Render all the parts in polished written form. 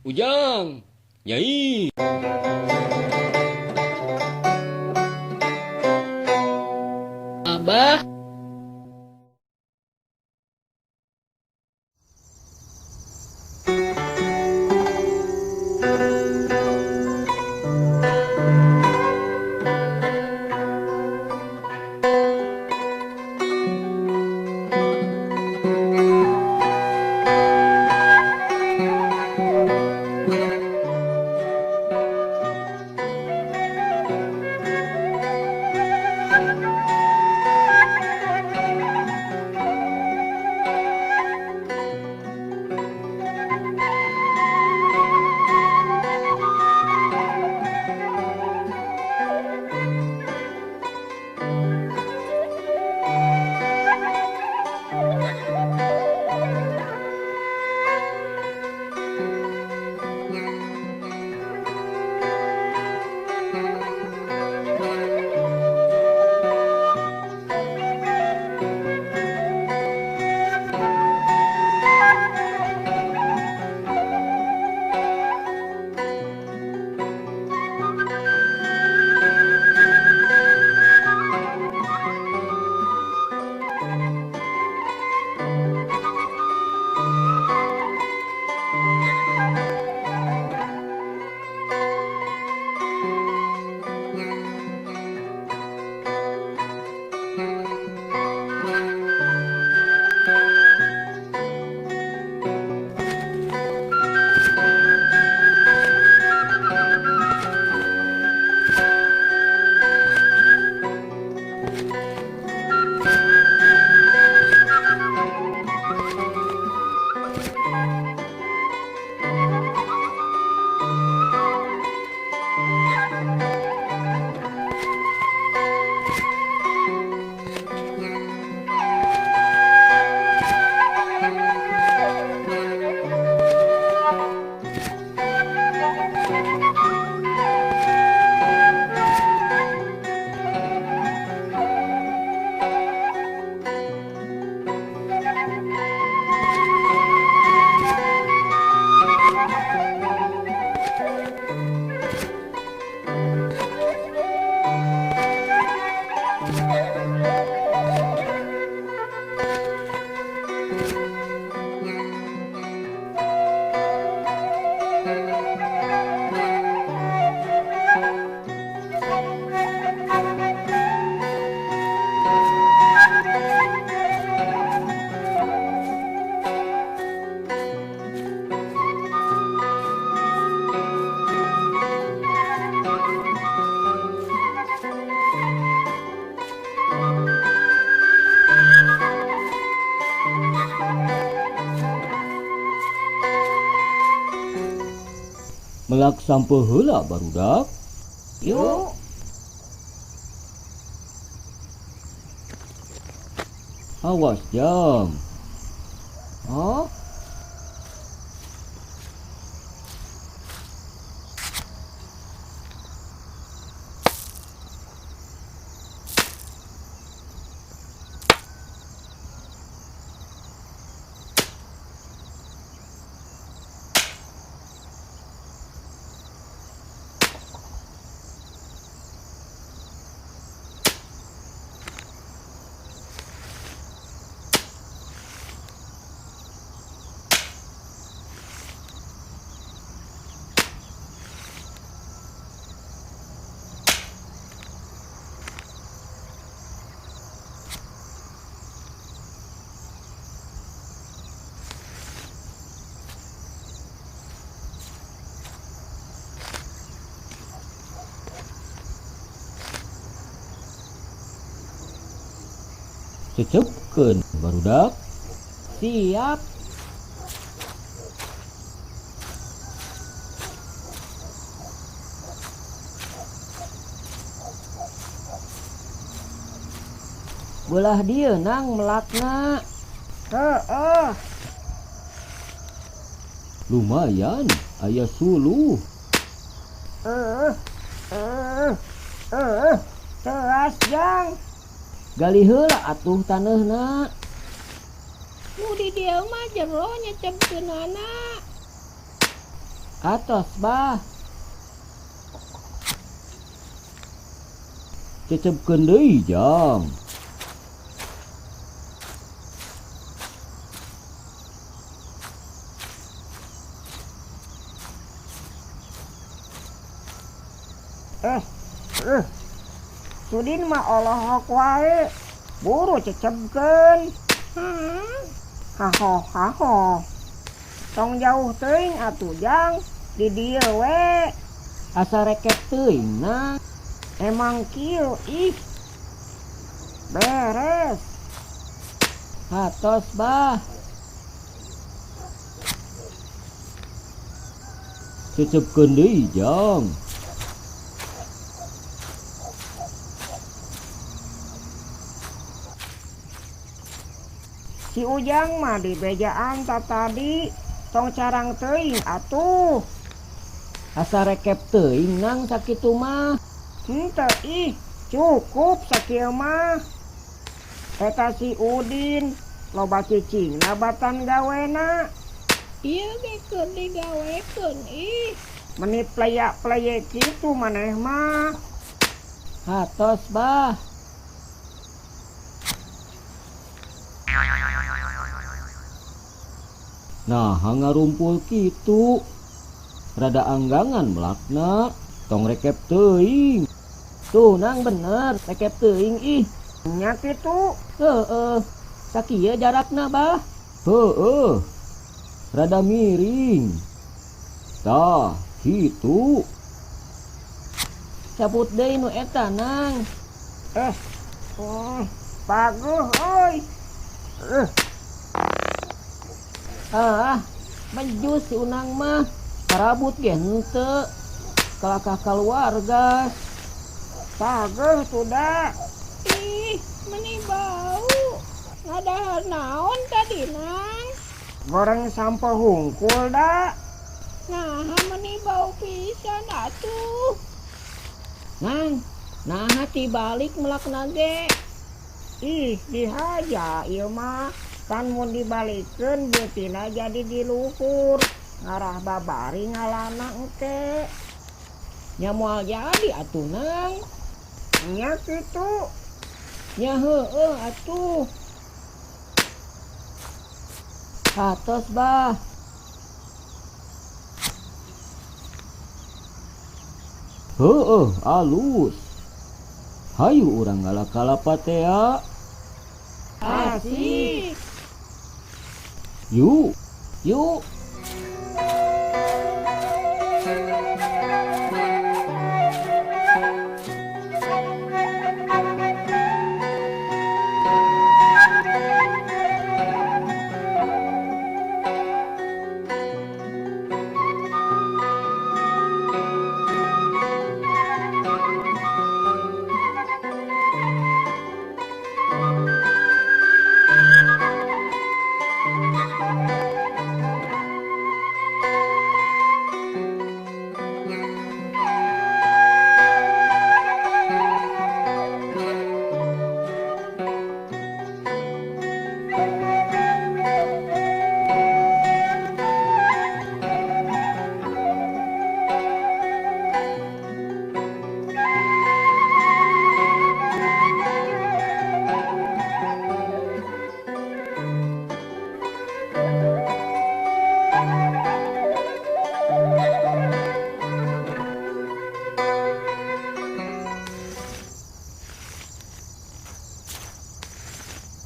Ujang, Nyai. Abah. Melak sampeu heula barudak. Yuk. Awas jam. Oh. Cecepkeun barudak. Siap. Belah dieu nang melakna. Heeh. Lumayan aya suluh. Teras jang. Gali heula atuh taneuhna. Nu di dieu mah jero nyecepkeunana. Atos, Bah. Cecebkeun deui, Jang. Eh, eh. Sudin mah olohok wae. Buru cecebkeun. Haho haho. Tong jauh teuing atuh, Jang. Di dieu we. Asa rekep teuing, Nang. Emang kieu ih. Beres. Hatos, Bah. Cecebkeun deui, Jang. Si Ujang mah dibejaan tadi, tong carang teuing atuh. Asa rekep teuing, Nang, sakitu mah. Henteu ih, cukup sakieu mah. Eta si Udin loba cicingna batan gawena. Ieu ge keur digawekeun ih. Meni pleyak-pleyek kitu maneh mah. Hatos, Bah. Nah, ngarumpul kitu. Rada anggangan melakna, tong rekep teuing. Tuh, Nang, bener, rekep teuing ih. Nya kitu. Heeh. Sakieu jarakna, Bah. Heeh. Rada miring. Tah, kitu. Cabut deui nu eta, Nang. Eh. Bagus euy. Ah, bejus si Unang mah. Karabut ge henteu. Kalakah kaluar gas. Pageuh tuh da. Ih, meni bau. Ngadahar naon tadi, Nang? Goreng sampeu hungkul da. Nah, meni bau pisan atuh. Nang, nah tibalik melakna ge. Ih, dihaja ieu mah. Kan mun dibalikeun beutina jadi di luhur. Ngarah babari ngalana engke. Nya moal jadi atuh, Nang. Nya kitu. Nya heueuh atuh. Hatos, Bah. Heueuh, alus. Hayu urang ngala kalapa tea. Asik. Yuk. Yuk.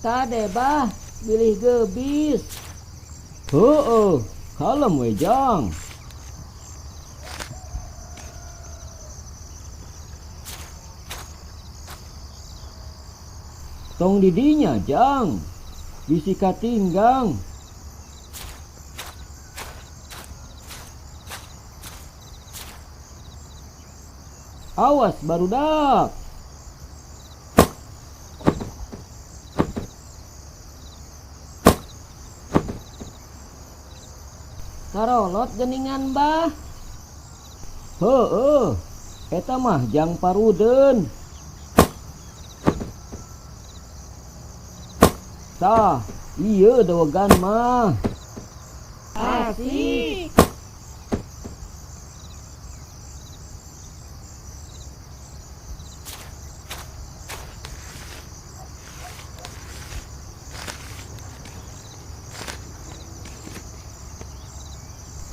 Kade, Bah, bilih gebis. Heeh, kalem we, Jang. Tong didinya, Jang. Bisi katinggang. Awas barudak. Karolot geningan, Bah. Heeh, eta mah jang paruden. Tah, ieu dewegan mah. Asik.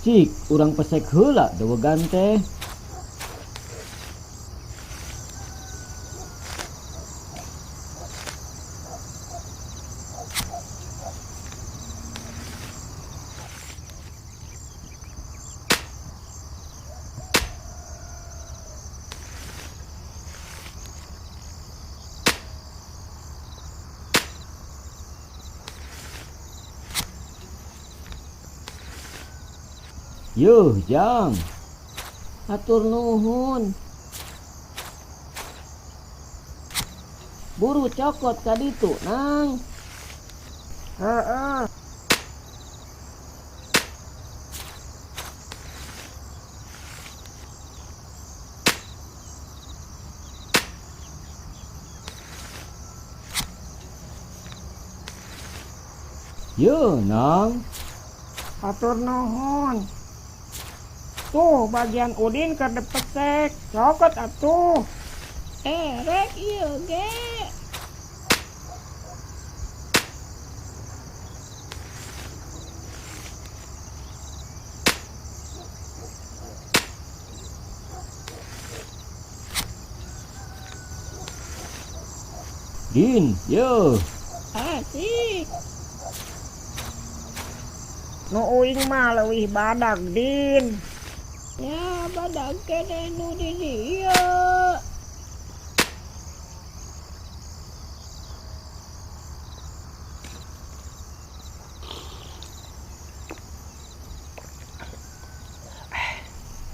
Cik, urang pesek heula dewegan teh. Yuh, Jang. Hatur nuhun. Buru cokot ka ditu, Nang. Heeh. Yuh, Nang. Hatur nuhun. Tuh bagian Udin keur dipesek. Cokot atuh. Erek ieu ge. Din, yuh. Asik. Nu uing mah leuwih badag, Din. Nya badag keneh nu di dieu.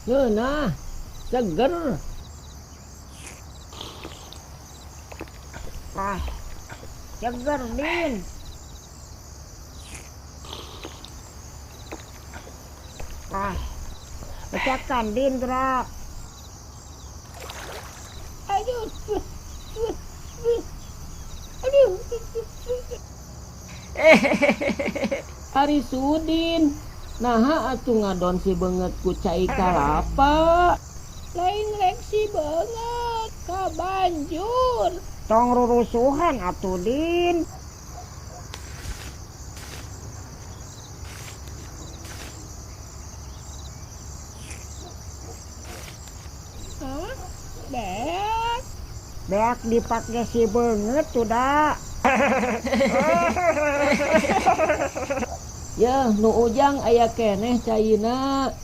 Ngeunah, seger. Ah, seger, Din. Ah, pecahkan, Din, gerak. Aduh. Aduh. Ari Sudin, naha atuh ngadon si beungeut ku cai kalapa. Lain rek si beungeut, kabanjur. Tong rurusuhan atuh, Din. Hah? Beak? Beak dipake si beungeut tuh da. Yeuh, nu Ujang aya keneh caina.